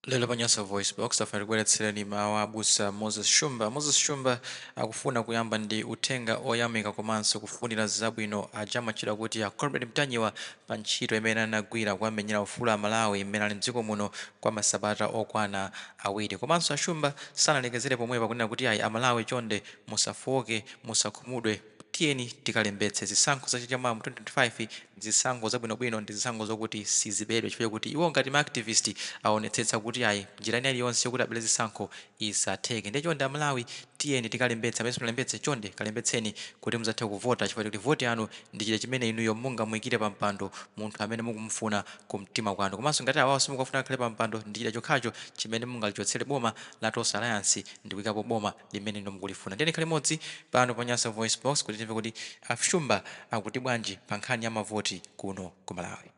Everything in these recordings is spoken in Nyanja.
Lero pa Nyasa VoiceBox tafuna tikubweretsereni mawu a abusa Moses Shumba. Moses Shumba akufuna kuyamba ndi uthenga oyamika komanso kufunira zabwino aja amatchedwa kuti a Comrade Mtanyiwa pa ntchito imene anagwira kuwamenyera ufulu a Malawi mmene ali mdziko muno kwa masabata okwana awiri. Komanso a Shumba sanalekezere pomwepa kunena kuti ayi a Malawi chonde musafooke, musakhumudwe, Tiyeni tikalembetse. Zisankho za chaka cha mawa mu 2025 ndi zisankho zabwinobwino, ndi zisankho zokuti sizibedwa chifukwa chokuti iwo ngati ma activist aonetsetsa kuti ayi njira ina iliyonse yokuti abere zisankho isatheke. Ndiye chonde a Malawi tiyeni tikalembetse, amene simunalembetse chonde kalembetseni kuti mudzathe kuvota chifukwa chokuti voti yanu ndi chida chimene inuyo mungamuikire pa mpando munthu amene mukumufuna ku mtima kwanu. Komanso ngati awawo simukuwafuna akhale pa mpando ndi chida chokhacho chimene mungalichotsere boma la Tonse Alliance ndikuikapo boma limene inu mukulifuna. Tiyeni tikhale limodzi pano pa Nyasa VoiceBox kuti timve kuti a Shumba akuti bwanji pa nkhani ya mavoti kuno ku Malawi.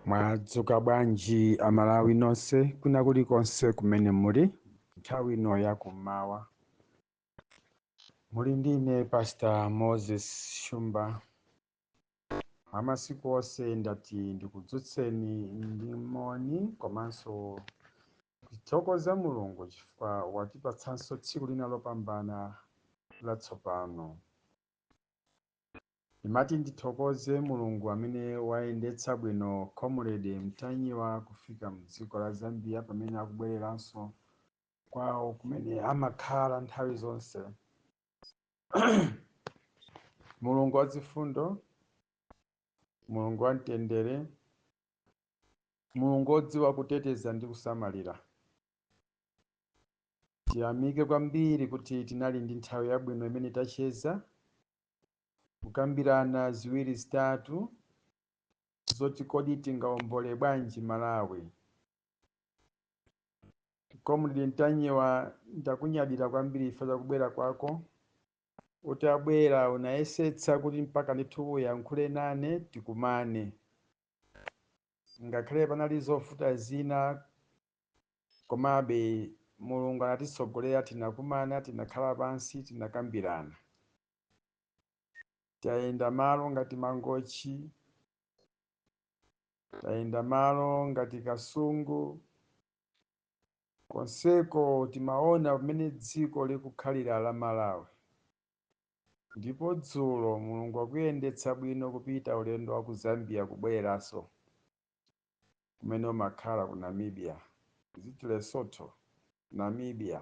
Mwadzuka bwanji amalawi nonse kwina kulikonse kumene muli nthawi ino yakummawa. Muli ndi ine Pastor Moses Shumba. Mwa masiku onse ndati ndikudzutseni ndi moni komanso kuthokoza Mulungu chifukwa watipatsanso tsiku lina lopambana latsopano. Ndimati ndithokoze Mulungu amene wayendetsa bwino Comrade Mtanyiwa kufika mdziko la Zambia pamene akubwereranso kwawo kumene amakhala nthawi zonse. Mulungu wazifundo, Mulungu wamtendere, Mulungu wodziwa kuteteza ndi kusamalira. Tiyamike kwambiri kuti tinali ndi nthawi yabwino imene tacheza, kukambirana ziwiri zitatu zoti kodi tingawombole bwanji Malawi. Comrade Ntanyiwa, ndakunyadira kwambiri chifukwa cha kubwera kwako. Utabwera unayesetsa kuti mpaka ndithu uyankhule nane tikumane. Ngakhale panali zovuta zina, komabe Mulungu anatitsogolera, tinakumana, tinakhala pansi, tinakambirana. Tayenda malo ngati Mangochi, tayenda malo ngati Kasungu, konseko timaona pamene dziko likukhalira la Malawi. Ndipo dzulo Mulungu akuyendetsa bwino kupita ulendo wa ku Zambia kubwereranso kumene umakhala ku Namibia. Is it Lesotho? Namibia.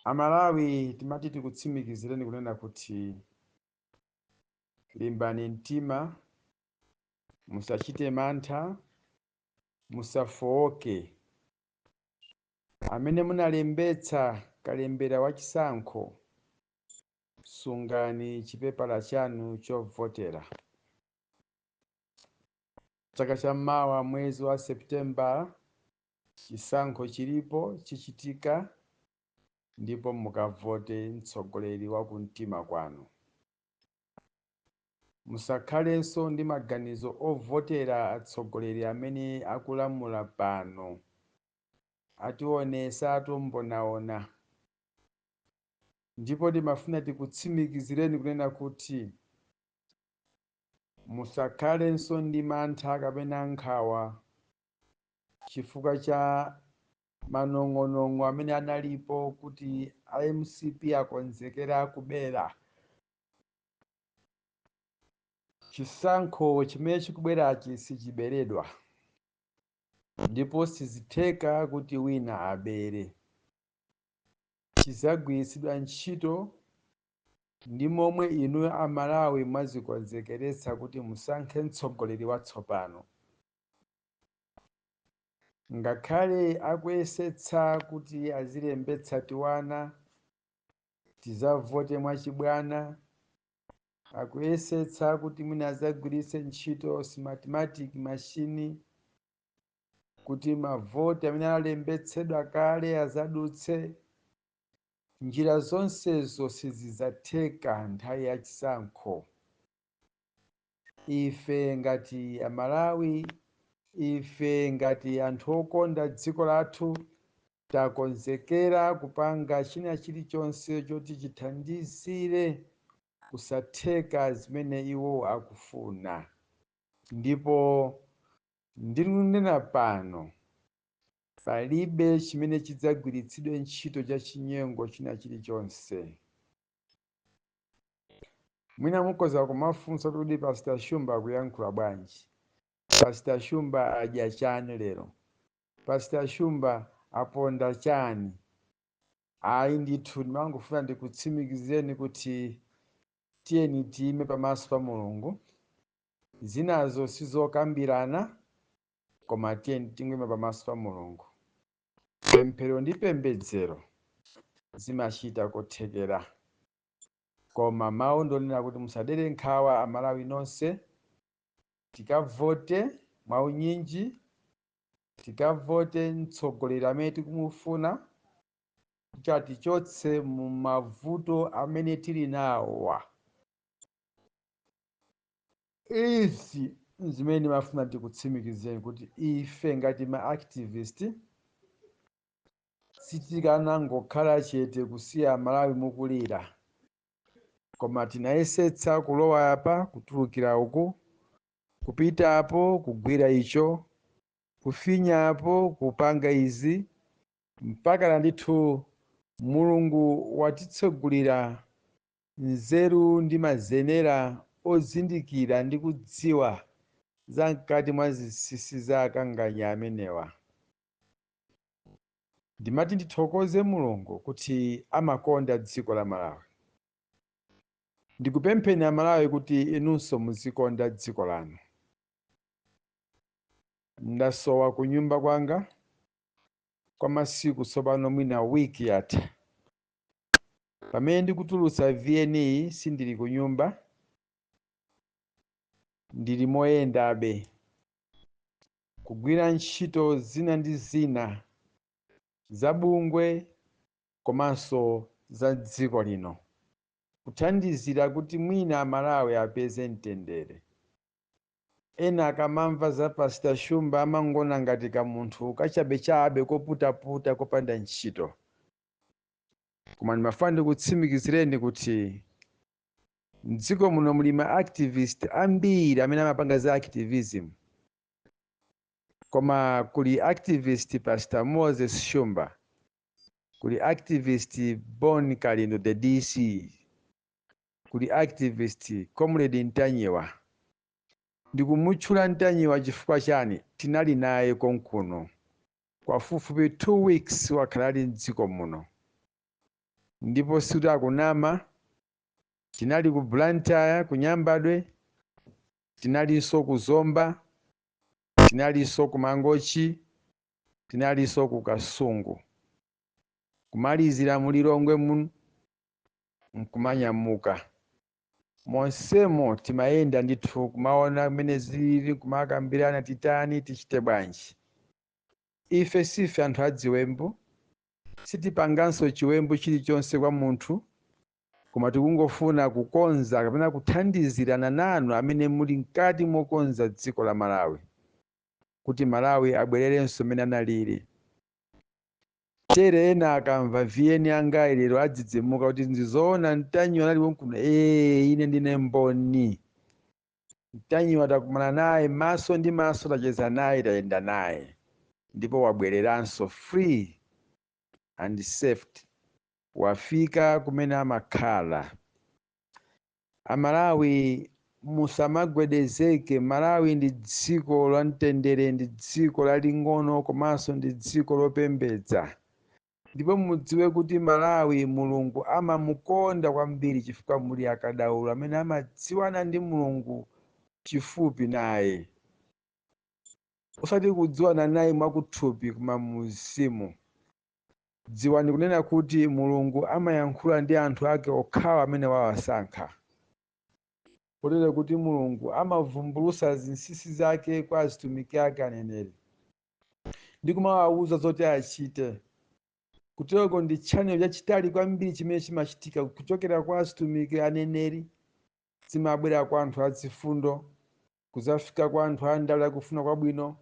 Amalawi timati tikutsimikizireni kunena kuti limbani mtima, musachite mantha, musafowoke. Amene munalembetsa kalembera wa chisankho, sungani chipepala chanu chovotera. Chaka cha mawa mwezi wa September chisankho chilipo chichitika ndipo mukavote mtsogoleri wa kumtima kwanu. Musakhalenso ndi maganizo ovotera atsogoleri amene akulamula pano. Ationesatu mbonaona. Ndipo timafuna tikutsimikizireni kunena kuti musakhalenso ndi mantha kapena nkhawa chifukwa cha manong'onong'o amene analipo kuti a mcp akonzekera kubera. Chisankho chimene chikubwerachi sichiberedwa ndipo sizitheka kuti wina abere. Chizagwiritsidwa ntchito ndi momwe inuyo a Malawi mwazikonzekeretsa kuti musankhe mtsogoleri watsopano. Ngakhale akuyesetsa kuti azilembetsa tiwana tizavote mwachibwana, akuyesetsa kuti mwina azagwiritse ntchito smartmatic machine kuti mavoti amene alembetsedwa kale azadutse. Njira zonsezo sizidzatheka nthawi ya chisankho. Ife ngati Amalawi, ife ngati anthu okonda dziko lathu, takonzekera kupanga china chilichonse choti chithandizire kusatheka zimene iwo akufuna. Ndipo ndikunena pano, palibe chimene chidzagwiritsidwe ntchito cha chinyengo china chilichonse. Mwina mukhoza kumafunsa kuti Pastor Shumba akuyankhula bwanji, Pastor Shumba adya chani lero, Pastor Shumba aponda chani? Ayi ndithu, ndimangofuna ndikutsimikizireni kuti tiyeni tiyime pamaso pa Mulungu. Zinazo sizokambirana, koma tiyeni tingoyima pamaso pa Mulungu. Pemphero ndi pembedzero zimachita kothekera. Koma mawu ndonena kuti musadere nkhawa, Amalawi nonse, tikavote mwaunyinji, tikavote mtsogoleri amene tikumufuna kuti atichotse mu mavuto amene tili nawa. Izi zimene ndimafuna ndikutsimikizireni kuti ife ngati ma activist sitikanangokhala chete kusiya Malawi mukulira, koma tinayesetsa kulowa apa, kutulukira uku, kupita apo, kugwira icho, kufinya apo, kupanga izi, mpaka na ndithu Mulungu watitsegulira nzeru ndi mazenera ozindikira ndi kudziwa za mkati mwa zinsinsi za akanganya amenewa. Ndimati ndithokoze Mulungu kuti amakonda dziko la Malawi. Ndikupempheni Amalawi kuti inunso muzikonda dziko lanu. Ndasowa ku nyumba kwanga kwa masiku tsopano, mwina wiki yatha. Pamene ndikutulutsa VN sindili ku nyumba, ndili moyendabe kugwira ntchito zina ndi zina za bungwe komanso za dziko lino, kuthandizira kuti mwina Amalawi apeze mtendere. Ena akamamva za Pastor Shumba amangona ngati kamunthu kachabechabe koputaputa kopanda ntchito, koma ndimafuna ndikutsimikizireni kuti mdziko muno muli ma activist ambiri amene amapanga za activism, koma kuli activist Pastor Moses Shumba, kuli activist Bon Kalindo the DC, kuli activist Comrade Ntanyiwa. Ndikumutchula Ntanyiwa chifukwa chani? Tinali naye konkuno kwafupifupi 2 weeks, wakhala ali mdziko muno, ndipo sikuti akunama. Tinali ku Blantyre, ku Nyambadwe, tinalinso ku Zomba, tinalinso ku Mangochi, tinalinso ku Kasungu, kumalizira mulilongwe muno nkumanyamuka. Monsemo timayenda ndithu kumaona kumene zilili, kumakambirana titani, tichite bwanji. Ife sife anthu adziwembu, sitipanganso chiwembu chilichonse kwa munthu, koma tikungofuna kukonza kapena kuthandizirana nanu amene muli mkati mokonza dziko la Malawi, kuti Malawi abwererenso mmene analili. Tere ena akamva VN angayi lero adzidzimuka kuti ndizoona Ntanyiwa anali konkuno. Ine ndine mboni. Ntanyiwa takumana naye maso ndi maso, tacheza naye, tayenda naye, ndipo wabwereranso free and safe, wafika kumene amakhala. Amalawi, musamagwedezeke. Malawi ndi dziko la mtendere, ndi dziko laling'ono komanso ndi dziko lopembedza, ndipo mudziwe kuti Malawi Mulungu amamukonda kwambiri chifukwa muli akadaulo amene amadziwana ndi Mulungu chifupi naye, osati kudziwana naye mwakuthupi koma muzimu. Dziwani kunena kuti Mulungu amayankhula ndi anthu ake okhawa amene wawasankha, kotero kuti Mulungu amavumbulutsa zinsinsi zake kwa azitumiki ake aneneri ndi kumawawuza zoti achite. Kutereko ndi channel chachitali kwambiri chimene chimachitika kuchokera kwa azitumiki aneneri, zimabwera kwa anthu azifundo, kuzafika kwa anthu andale akufuna kwabwino,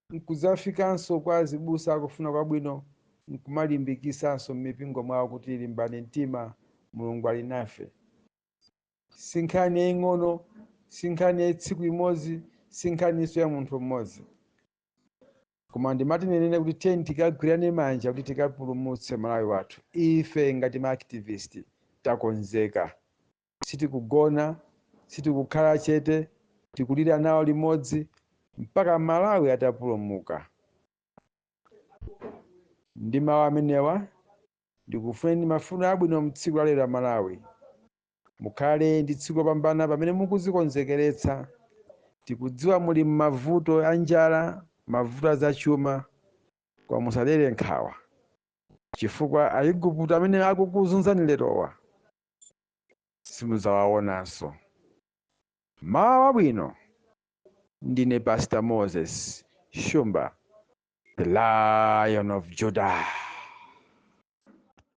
nkuzafikanso kwa azibusa akufuna kwabwino, nkumalimbikisanso m'mipingo mwawo kuti limbani mtima, Mulungu ali nafe. Si nkhani yaying'ono, si nkhani ya tsiku imodzi, Si nkhaniso ya munthu mmodzi, koma ndimati ninene kuti tiyeni tikagwirane manja kuti tikapulumutse Malawi wathu. Ife ngati ma activist takonzeka, sitikugona, sitikukhala chete, tikulira nawo limodzi mpaka Malawi atapulumuka. Ndi mawu amenewa, ndikufuneni mafuno abwino mtsiku la lero la Malawi. Mukhale ndi tsiku lopambana pamene mukuzikonzekeretsa. Tikudziwa muli m'mavuto a njala, mavuto azachuma, koma musadere nkhawa, chifukwa Aigupto amene akukuzunzani lerowa simudzawaonanso. Mawa wabwino. Ndine Pastor Moses Shumba, the Lion of Judah.